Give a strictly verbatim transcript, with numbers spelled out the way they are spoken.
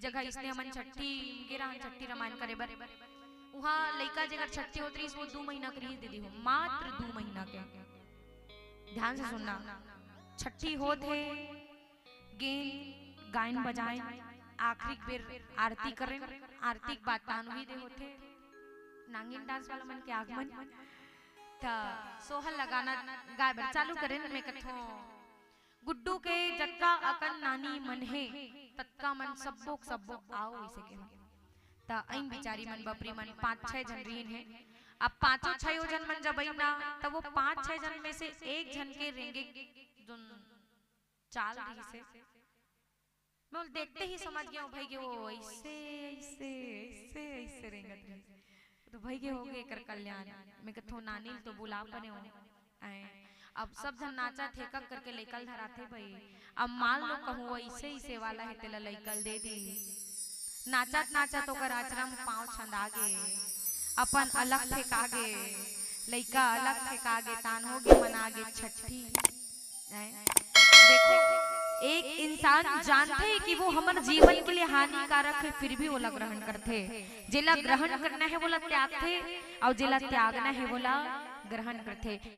जगह इसने हमन छट्ठी गे रहन, छट्ठी रामायण करे बर। उहाँ लइका जेकर छट्ठी होत रहिस, वो दू महीना के रहिस दीदी हो, मात्र दू महीना के। ध्यान से सुनना, छट्ठी होत हे, गेन गायन बजायन, आखिरी बेर आरती करेन, आरती के बाद तानवी दे होथे। नांगिन डांस वाला मन के आगमन। त सोहर ल गाना गाय बर चालू करेन। मैं कथों, गुड्डू के जतका अकन नानी मन हे, ततका मन सब्बो के सब्बो आओ, इसे के। त अइन बिचारी मन, बपरी मन पांच छै झन रहिन हे। अब पांचों छयो झन मन जब अइन ना, त वो पांच छै झन में से एक झन के रेंगे जोन चाल रहिस हे, मैं ओला देखते ही समझ गेंव भई के वो ऐसे, ऐसे, ऐसे, ऐसे रेंगत रहिस। त भई के होगे एकर कल्याण। मैं कथों, नानी ल तो बुला परेंव। आय, अब सब झन नाचत हे, कक करके लइका ल धराथे भई। अब मान लो कहूँ वो ऐसे, ऐसे वाला हे, तेला लइका ल दे दी। नाचत नाचत ओकर अचरा म पाँव छंदा गे, अपन अलग फेंका गे, लइका अलग फेंका गे, तान होगे, मना गे छट्ठी। हैं? देखो, एक इंसान जानथे कि वो हमर जीवन के लिए हानिकारक हे, फिर भी ओला ग्रहण करथे। जेला ग्रहण करना हे, वोला त्यागथे, अउ जेला त्यागना हे, वोला ग्रहण करथे।